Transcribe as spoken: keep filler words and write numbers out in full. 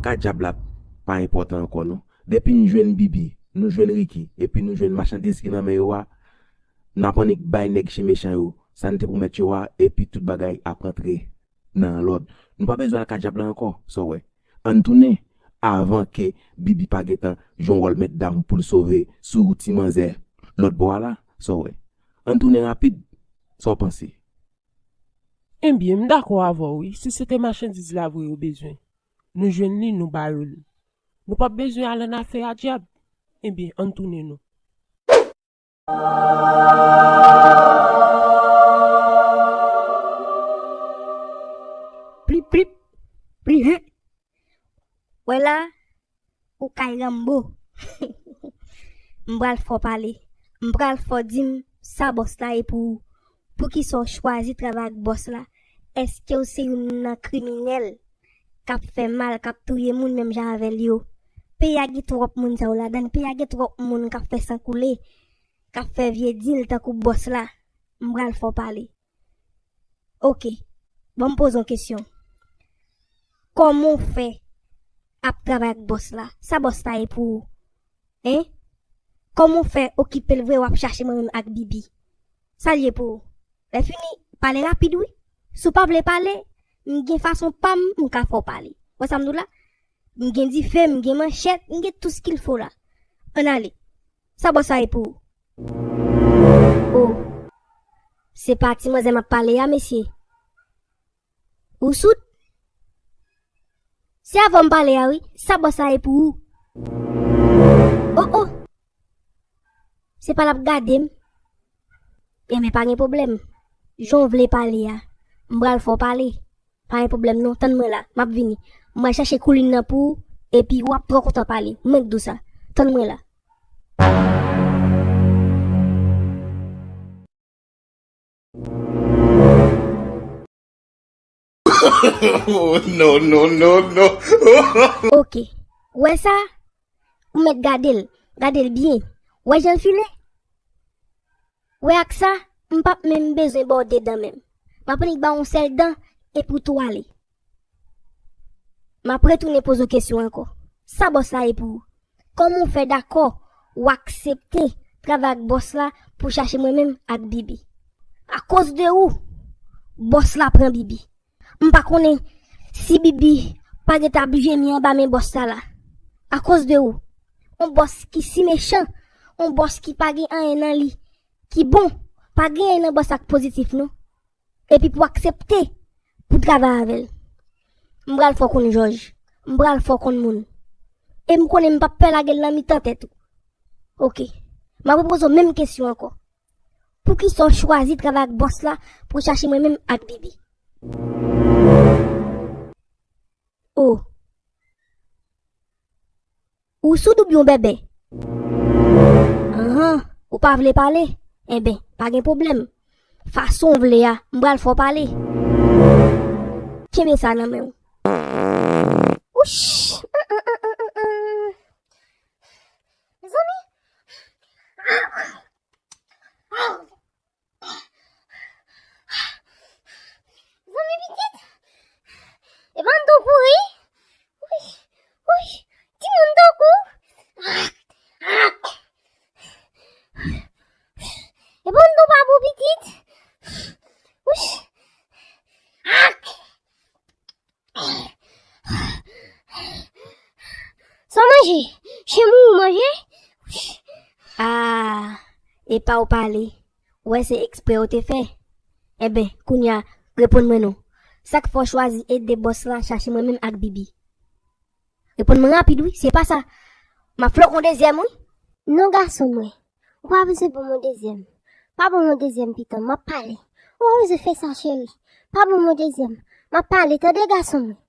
Ka dyab la pa enpòtan ankò non. Depi n jwenn Bibi, nou jwenn Ricky, epi nou jwenn machandiz ki nan men yo a, n ap annik bay nèg chen mechan yo sa n te pwomèt yo a, epi tout bagay ap rantre nan lòd. Nou pa bezwen al ka dyab la ankò, sa w wè. Ann tounen, avan ke Bibi pa gentan jwe yon wòl mètdam pou l sove sou ti manzè lòt bò a la, sa w wè. Ann tounen rapid, sa w panse? Ebyen, m dakò avè w wi, si se te machandiz la vre yo bezwen, nou jwenn li, nou ba yo l. Nou p ap bezwen al annafè a dyab. Ebyen, ann tounen non. Plip, plip, plip, hen. Wè la, ou kay Rambo. M pral fè w pale. M pral fè w di m sa bòs la ye pou ou. Poukisa w chwazi travay ak bòs la? Èske w se youn nan kriminèl k ap fè mal, k ap touye moun menm jan avè l yo? Peyi a gen twòp moun sa yo ladan l. Peyi a gen twòp moun k ap fè san koule, k ap fè vye dil tankou bòs la. M pral fè w pale. Oke. Ban m poze w kesyon. Kòman w fè ap travay ak bòs la? Sa bòs la ye pou ou? Hein? Kòman w fè okipe l vre w ap chache mwen menm ak Bibi? Sa l ye pou ou? Lè fini, pale rapid wi. Si w pa vle pale, m gen fason pa m, m ka fè w pale. Wè sa m di w la? M gen dife, m gen manchèt, m gen tout ce qu'il faut la. Ann ale. Sa bòs la ye pou ou? Oh. Se pa ti manzè m ap pale a, mesye. Ou soud? Se avè w m pale a wi. Sa bòs la ye pou ou? Oh, oh. Se pa l ap gade m? Enben, pa gen pwoblèm. Jan w vle pale a, m pral fè w pale. Pa gen pwoblèm non, tann mwen la, m ap vini. M pral chache koulin nan pou ou, epi w ap twò kontan pale. Mwen k di w sa. Tann mwen la. Oh, no, no, no, no. Oke. Ou wè sa? Ou mèt gade l. Gade l byen. Ou wè jan l file? Wè ak sa, m p ap menm bezwen ba w de dan menm. M ap annik ba w yon sèl dan epi w tou ale. M ap retounen poze w kesyon ankò. Sa bòs la ye pou ou? Kòman w fè dakò, w aksepte travay ak bòs la pou chache mwen menm ak Bibi? Akoz de ou, bòs la pran Bibi. M pa konnen si Bibi pa gentan ap jemi anba men bòs sa la. Akoz de ou. Yon bòs ki si mechan, yon bòs ki pa gen anyen nan li ki bon, pa gen anyen nan bòs la k pozitif non. Epi pou aksepte pou travay avè l. M pral fè w konn jòj. M pral fè w konn moun. E m konnen m p ap pè lage l nan mitan tèt ou. Oke. M ap repoze w menm kesyon ankò. Poukisa w chwazi travay ak bòs la pou chache mwen menm ak Bibi? Oh. Ou soud oubyen w bèbè? Anhan, ou pa vle pale? Enben, pa gen pwoblèm. Fason w vle a, m pral fè w pale. Kenbe sa nan men w. Wouch! Mezanmi! Zanmi pitit, e pa m tankou wi. Wi, wi, timoun tankou. E pa m tankou pa bon pitit. Wi. Sa w manje? Chen mou ou manje? Ah, e pa w pale. Ou wè se eksprè yo te fè. Enben, kounye a, reponn mwen non. Sa k fè w chwazi ede bòs la chache mwen menm ak Bibi? Reponn mwen rapid wi, se pa sa. M ap flanke w dezyèm wi. Non gason mwen. Ou pa bezwen ban mwen dezyèm. Pa ban mwen dezyèm pitan, m ap pale. Ou pa bezwen fè sa cheri. Pa ban mwen dezyèm. M ap pale, tande gason mwen.